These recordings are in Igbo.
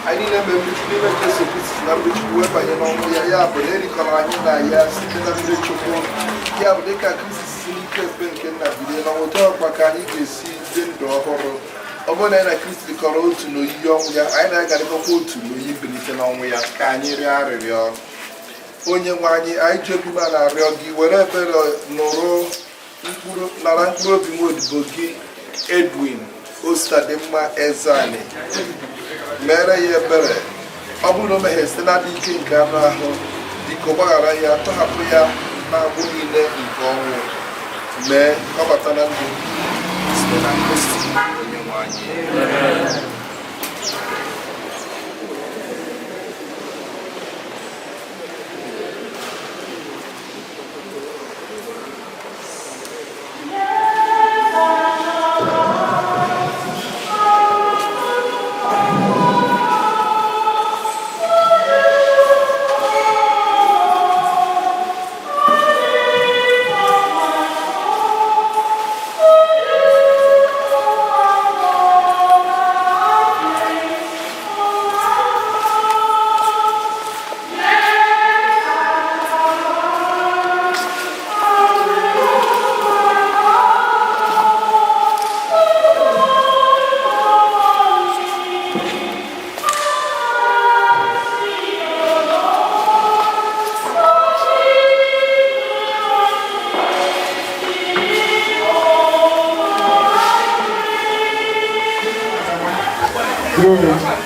Anyị niile mere mmiri chukwu n'ime Jesu Kristi na mmiri chukwu wee banye n'ọnwụ ya. Ya bụ na erikọrọ anyị na ya site na mmiri chukwu. Ya bụ, dịka Kristi si n'ike ebube nke nna bilie n'ọnwụ, otu ọkwa ka anyị ga-esi dị ndụ ọhụrụ. Ọ bụrụ na anyị na Kristi dịkọrọ otu n'oyiyi ọnwụ ya, anyị na ya ga-adịkọkwa otu n'oyiyi mbilite n'ọnwụ ya. Ka anyị rịọ arịrịọ. Onye nwe anyị, anyị ji obi umeala arịọ gị, were ebere nụrụ mkpụrụ, nara mkpụrụ obi nwa odibo gị Edwin Ositadimma Ezeani. Mere ya ebere. Ọ bụrụ na o mehie site n'adịghị ike nke anụ ahụ, biko gbaghara ya, tọhapụ ya n'agbụ niile nke ọnwụ, mee ka ọ bata na ndụ site na Kristi onye nwe anyị.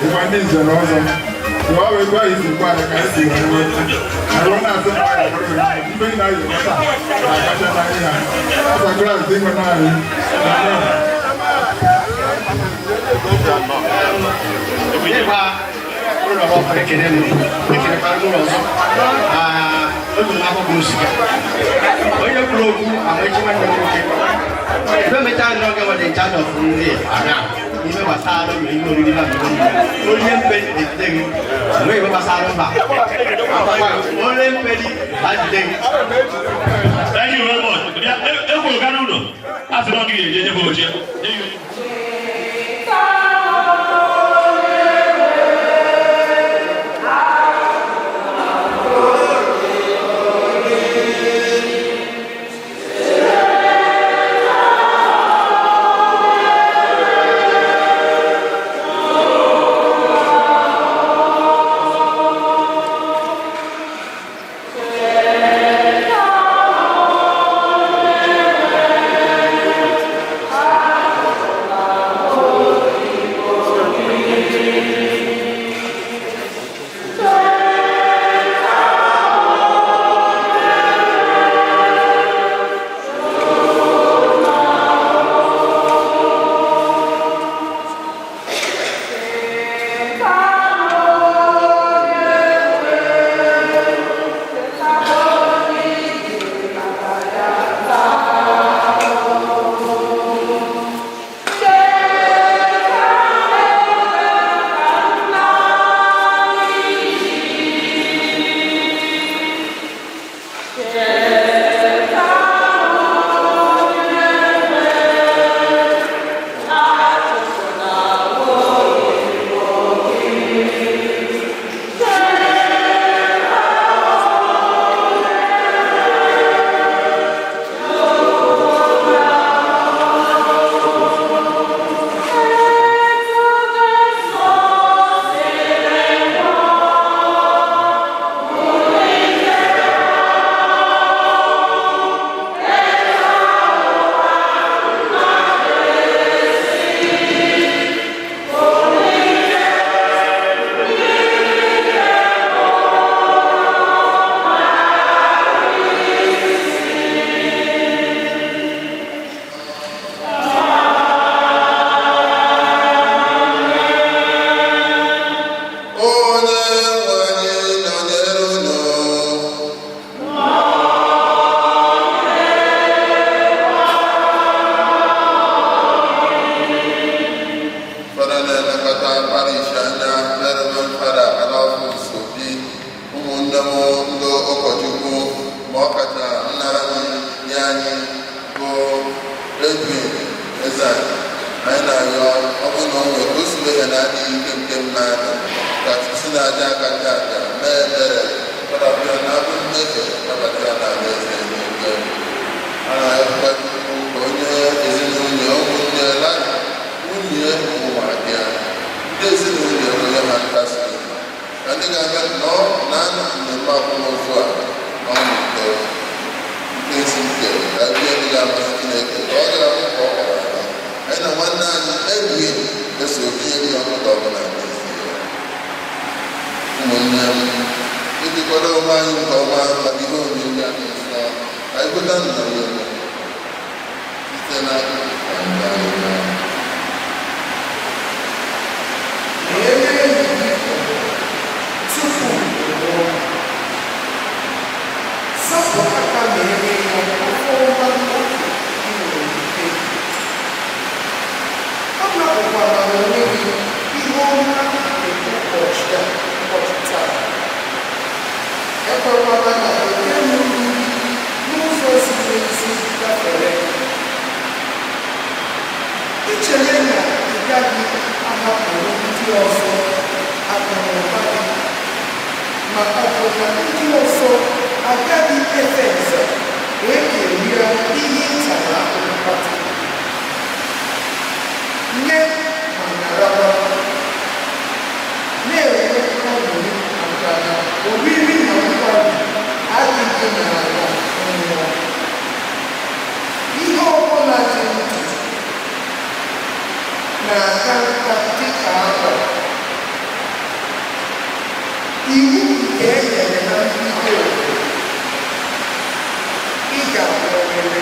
Ịgwa ndị nze na ọzọ ọ bụ ego anyị si gwa anyị ka anyị si wee nweta arụ na-asị na ọ ga-abụrụ ibe ị na-ayọ taa na-akacha n'anya ha ọzọ Kraịst ịnwe naanị. Ịgba ụlọ ọkụ, ekele m, ekelekwara ụlọ ọzọ. Otu m afọ bụ sika onye kwuru okwu amaechi nwanne m nwoke ebe mechaa n'oge nwere in charge of nri ana ihe gbasara ụlọ ihe oriri na ọṅụṅụ. Onye mpe ejide gị enweghị ihe gbasara mba onye mpe dị ha jide gị. Thank you very much. Bịa, ekwuru gaa n'ụlọ. A sị na ọ gị ga-eje nyebe oche. Nye ya oche. Si na-aja aka ndị aja mee ebere, kpọrọpụ ya na abụ mmehie, nabata ya n'ala eze eluigwe. A na-ayọkwa Chukwu ka onye ezinụlọ ya, ụmụnne ya, nwunye, ụmụaka ya, ndị ezinụlọ ya, onye ha nkasi obi, ka ndị ga-abịa nọọ na mmemme akwamozu a n'ọṅụ udo nke isi ike, ka bie ndị ga-amasị Chineke, ka ọ ga-abụ ka ọ kpọrọ anyị, anyị na nwanne anyị Edwin eso binyere ya ọnọdụ ọbụla n'ezie. Ụmụnne m, iji kwado onwe anyị nke ọma maka ihe omimi a dị nsọ, ka anyị kweta nna ya site na nke anyị na Meere enyi gị ọgọ tupu ị nwụọ. Sapụ aka mere ya afọ ọma oge ị nwere ike. Anapụkwala onwe gị ihe ọma nke ụbọchị a, ụbọchị taa. Ekwekwala ka oke ruru gị n'ụzọ ziri ezi gafere gị. Ichere na ị gaghị ahapụrụ ndị ọzọ akụnụba gị, ma ọ bụ na ndị ọzọ agaghị efe nza wee kerie ihe ịtara ahụhụ kpata. Nye ma narakwa, na-enwe aṅụrị, maka na oriri na nkwari adịghị n'ala mmụọ. Ihe ọbụla dị ndụ na-aka nka dịka akwa. Iwu nke e nyere na mbido bụ, ị ga-anwụrịrị.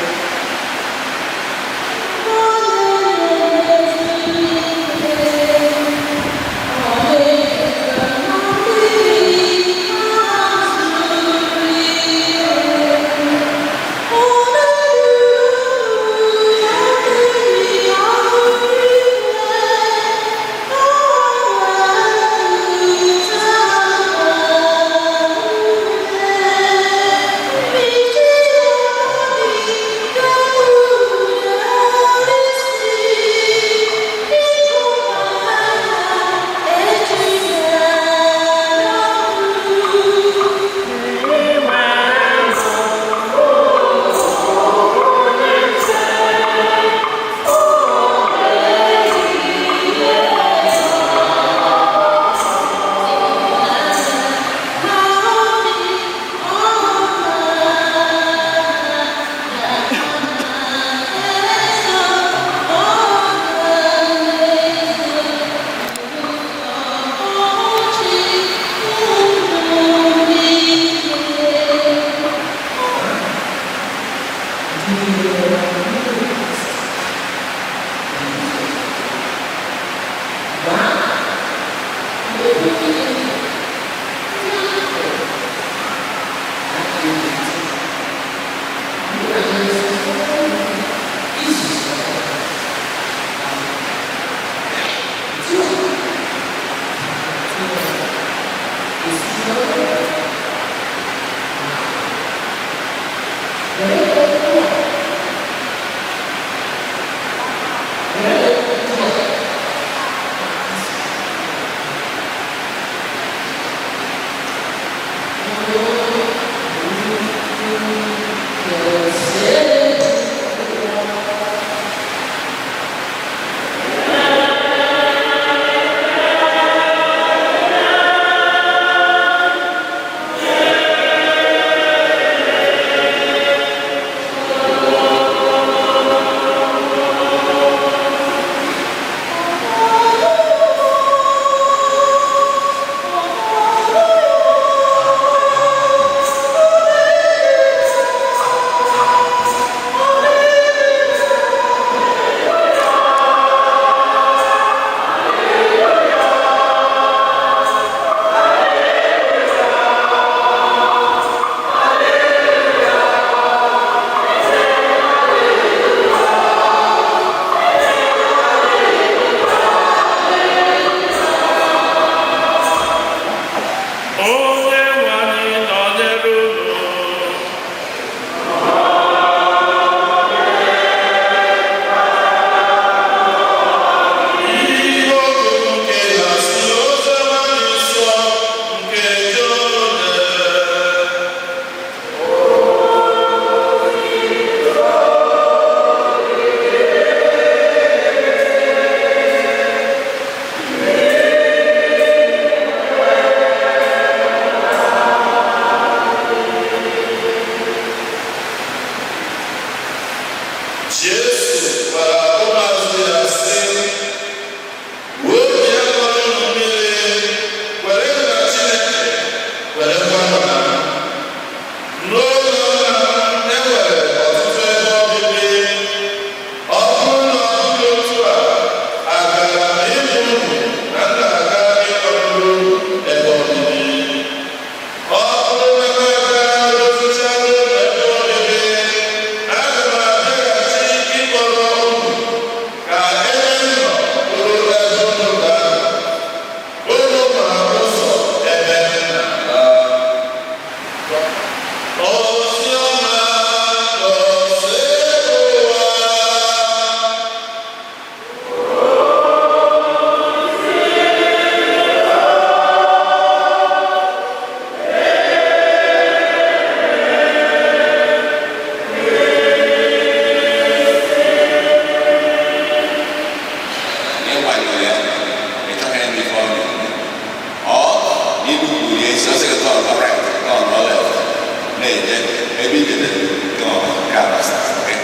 Na-eje ebe ijede nke ọma nke a gbasara gị.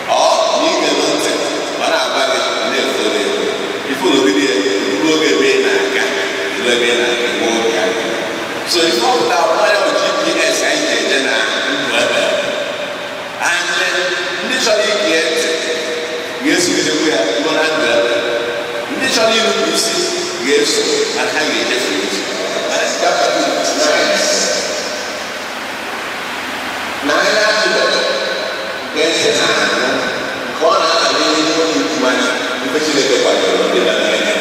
Ọ na ige ntị, ọ na-agwa gị na-efere ife ologide ya ruo oge ebe ị na-aga, ruo ebe ị na-aga nwa oge aka. So ife ọ pụtara bụ ya bụ GPS anyị ji eje na ndụ ebe. And ndị chọrọ ige ntị ga-esogidekwa ya ruo na ndụ ebe. Ndị chọrọ irupụ isi ga-eso, mana ha ga-ejefe isi. Chapter 2, verse 9. Na anya atụbeghị nke ntị na-anụ nke ọ na-aba n'ime onye ikwu anya mgbe Chineke kwadoro ndị na n'anya.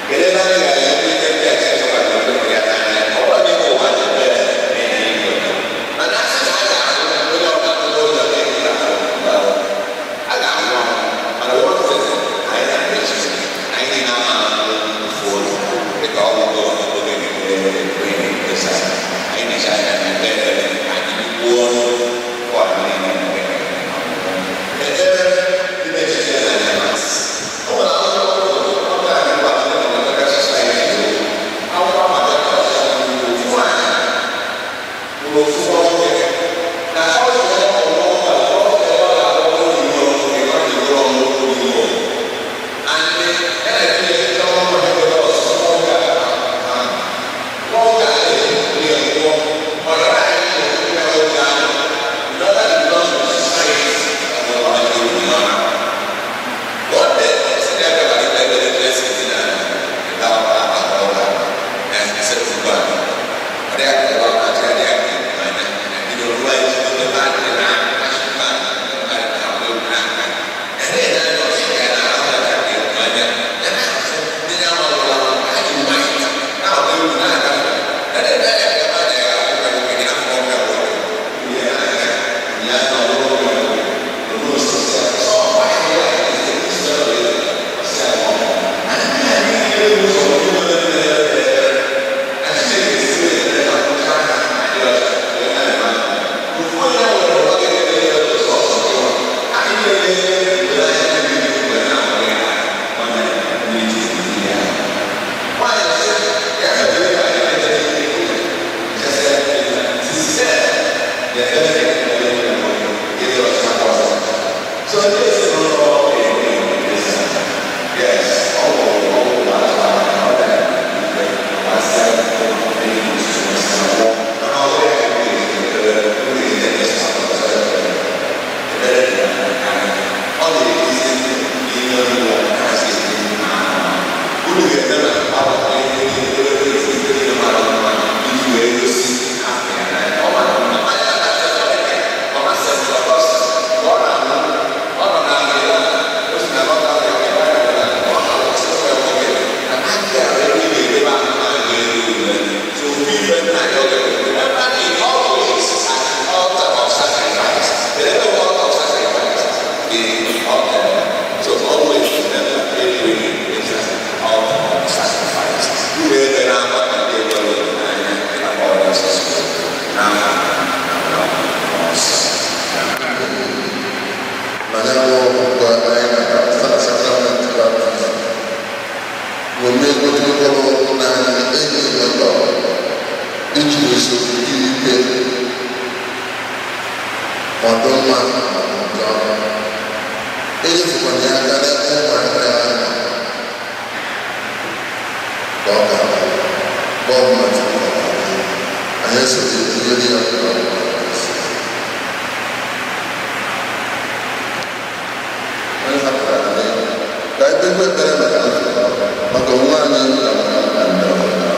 Kedu ebe anyị ga-enwe ihe ndị a Chineke kwadoro ndị ya n'anya? Ọ bụrụ n'ime ụwa na-ebe n'eluigwe. Mana a sị na a ga-ahụ onye ọbụla n'ụzọ na-ekwu a ga-ahụ ọnwụ, mana one thing anyị na-arịọ Chineke, anyị na-ama ofu ụlọ dịka ọgwụgwọ oge na-ekpere onye na-ekpesa anyị na-eche anya na ekpe ekpere anyị kwuo ọnụ kwa niile ekpere ime echiche na anya. O nwere akwụkwọ ọ ga-agwa ndị na society, akwụkwọ maka ofu nwaanyị mụrụ ofu nwa nwoke na ọ jụrụ ọmụmụ ọ ga-abụ Iji usoro ikpe ọdụ mma ma ọ bụ njọ, enyefukwana ya aka n'ebe ụmụaka ya nọ ka ọ ga-abụ mgbe ọbụla Chukwu ga-abịa, anyị esoghị tinyere ya nke ọbụla. Onye zapụtara anyị, ka anyị kpekwa ekpere maka nzukọ, maka onwe anyị na maka mba ndị ọzọ.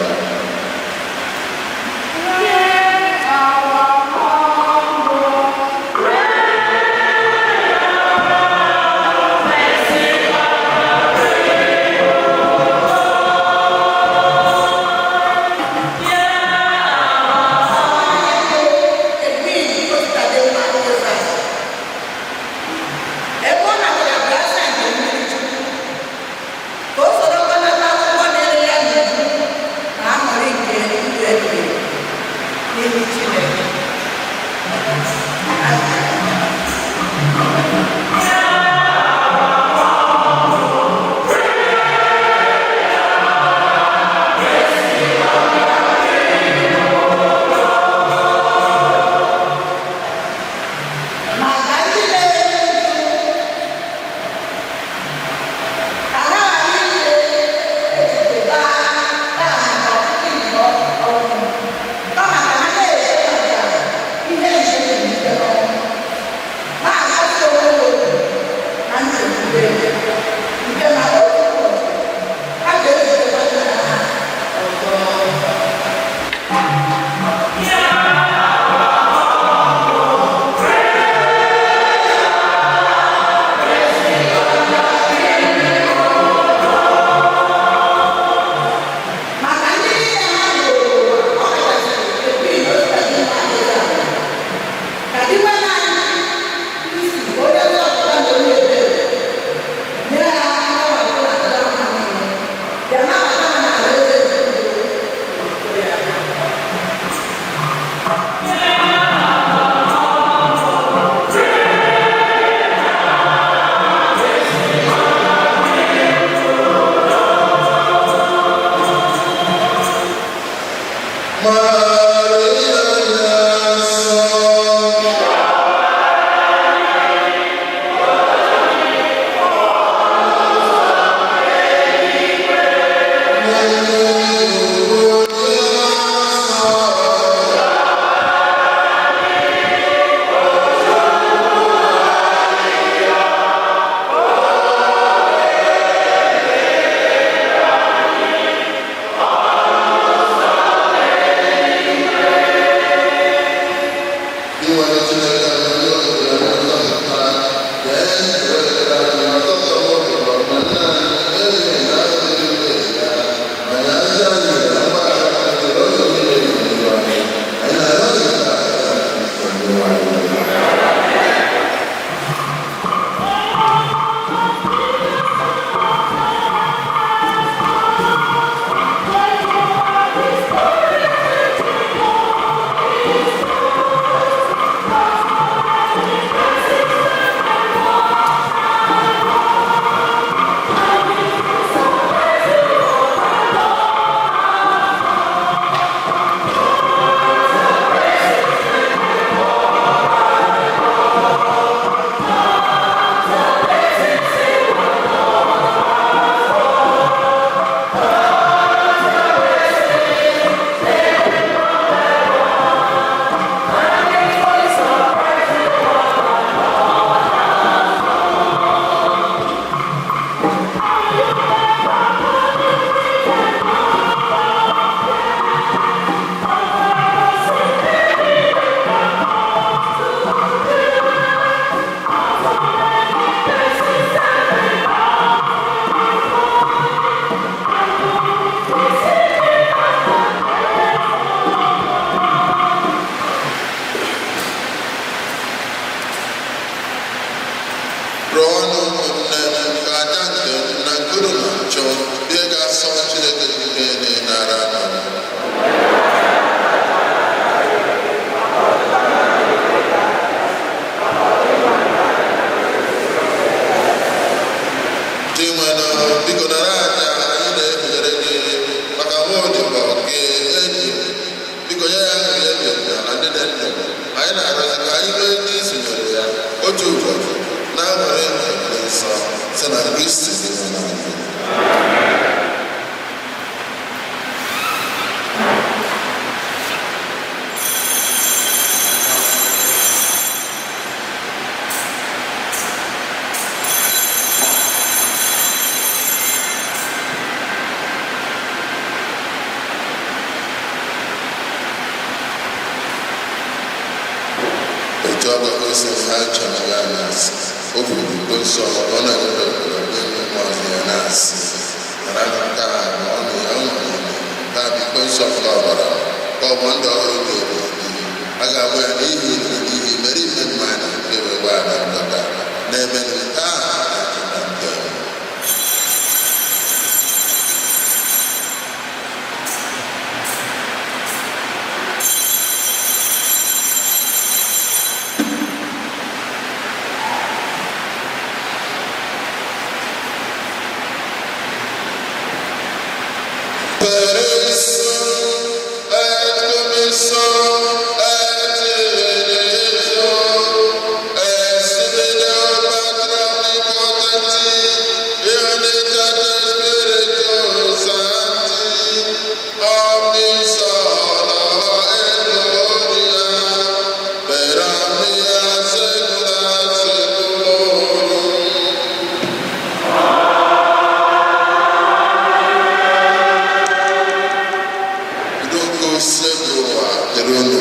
Ebe ọ natara blessing nke mmiri Chukwu. Maria dị asọ. Inwere Chineke anyị onye okike na onye nzọpụta anyị, ee, wetara anyị ma zọpụta nwoke ma ọ bụ nna anyị, enyi na adịghị mmehie ya, ma ya ndị anyị na mgbaghara anyị oge niile n'ihu anyị. Anyị na-arịọ gị ka ya Kristo Onyenwe anyị. Rụọnụ ụmụnne m ka aja nke m na nke unu na-achọ bịa ga-asọ Chineke dị ike nara anara. Dinwenụ, biko nara aja anyị na-ebugara gị maka nwa odibo gị enyi m. Biko nye ya nri ebi na ndị dị ndụ. Anyị na-arịọzi ka anyị nwee ike isonyere ya otu ụbọchị na-aṅụrị nke dị nsọ site na Kristi Dinwenụ anyị. Otu ọ bụla o si ha chọrọ ya na-asị o buru iko nsọ ọ na-enyefe obodo ndị ụmụazụ ya na-asị nara nke a ma ọ na ya ụmụ niile nke a bụ iko nsọ nke ọbara ka ọgbọ ndụ ọhụrụ ga-ebi ebi a ga-agba ya n'ihi na n'ihi mere ime mmadụ nke wee gbaghara ndọta na-eme nke a na-echeta nke m. Per ipsum et cum ipsum et in ipsum et sine Deo Patre omnipotenti in unitate Spiritus Sancti omnis honor et gloria per omnia saecula saeculorum. Udo nke Osebụrụwa dịrị unu.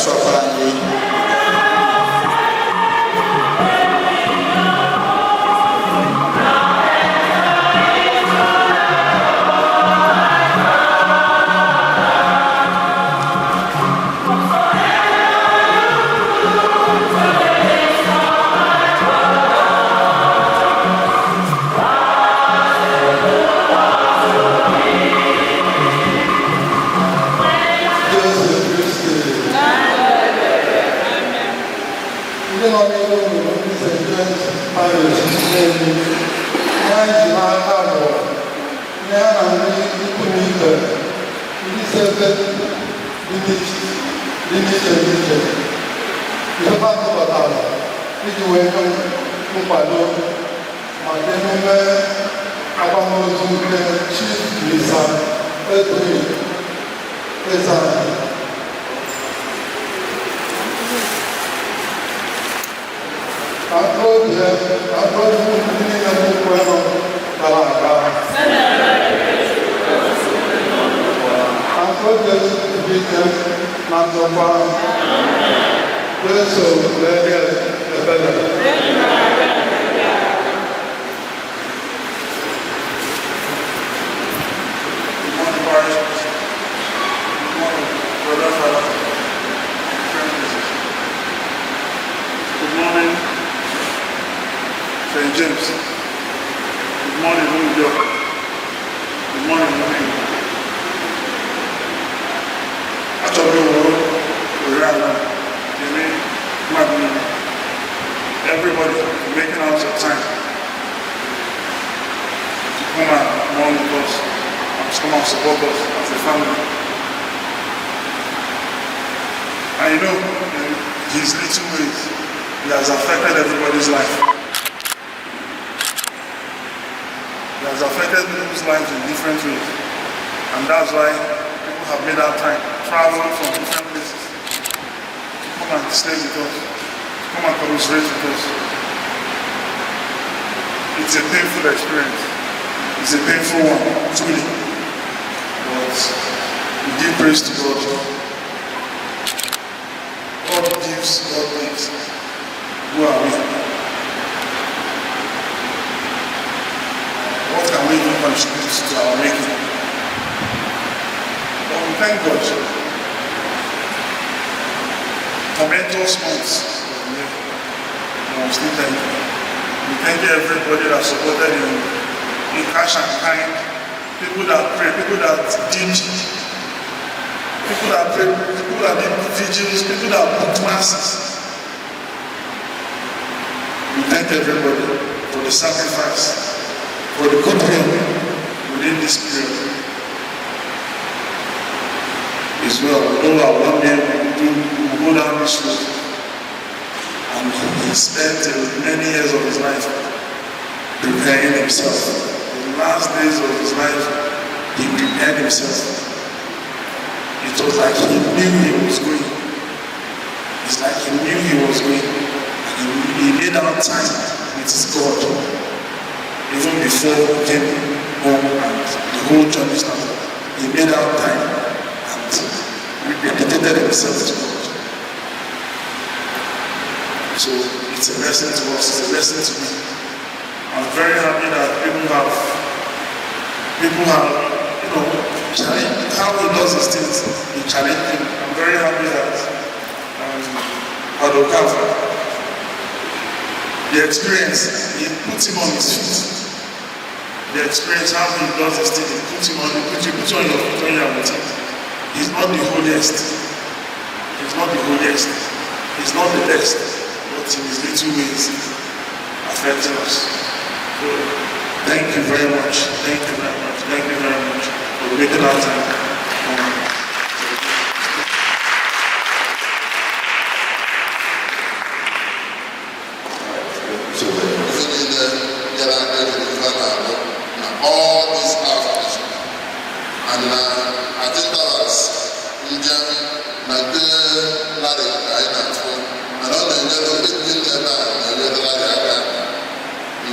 Bishọp anyị. Jesu Kristi. Ndị nọ n'ihu bụ ndị St. James Parish Nnewi. Ihe anyị ji n'aka bụ ihe ha na ndị ikwu na ibe, ndị si ebe dị n'iche n'iche. Ihe ha tụbatara iji wee nye nkwado maka emume akwamozu nke Chief Mr. Edwin Ezeani. Ka mkpụrụ obi ya, ka mkpụrụ obi ndị niile bụ kwenụ gara aga. Ka mkpụrụ obi ya zuru ike na ndokwa. Jesu mee ebere. Good morning, parish priest. Good morning, brother, father, friends. Good morning, St. James. Good morning, New York. Good morning, New England. Achọrọ m iwere ohere ala kele mmadụ niile. Everybody for making out your time to come and mourn with us and to come and support us as a family. And in his little ways, he has affected everybody's life. He has affected people's lives in different ways. And that's why people have made out time, traveling from different places to come and stay with us, to come and commiserate with us. It's a painful experience. It's a painful one, truly. But we give praise to God. God gives, God takes. Who are we? What can we even contribute to our making? But we thank God. Tormentous months of the year. And we still thank you. We thank everybody that supported him in cash and kind, people that pray, people that did vigils, people that booked masses. We thank everybody for the sacrifice, for the goodwill within this period. As well, we know that one day we will go down this road. And he spent many years of his life preparing himself. The last days of his life, he prepared himself. It was like he knew he was going. It's like he knew he was going. And he made out time with his God. Even before he came home and the whole journey started. He made out time and rededicated himself to God. So it's a lesson to us, it's a lesson to me. I'm very happy that people have challenged how he does his things, he challenged him. I'm very happy that Adokafa, the experience, he puts him on his feet. The experience, how he does his thing, he puts him on, he puts you on your feet when you are with him. He's not the holiest. He's not the holiest. He's not the best, but in his little ways, affecting us. So, thank you very much. Thank you very much. Thank you very much for making our time. Ife niile nyere aka ejiri ife a na-alụ na all these outreach and na attendance njem na nke Larry ka anyị na-afụ, mana ọ na-enyere ndị ndị ebe a, na-enyere Larry aka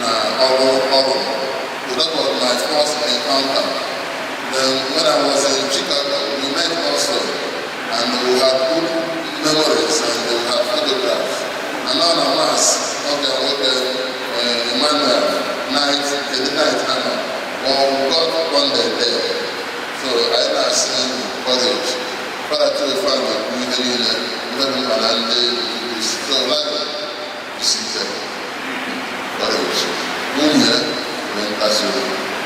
na ọrụ ọrụ. So that was my first encounter. Then when I was in Chicago, we met also, and we had good memories and they will have photographs. And on a mass, okay, nwoke Emmanuel Knight, the Knight Hammer, or God bonded there. So anyị na-asị courage. Father Chief na-ekwu ihe niile, ihe dị mkpa na ndị so Larry isi ike, courage. Nwunye nwee ntasị obi.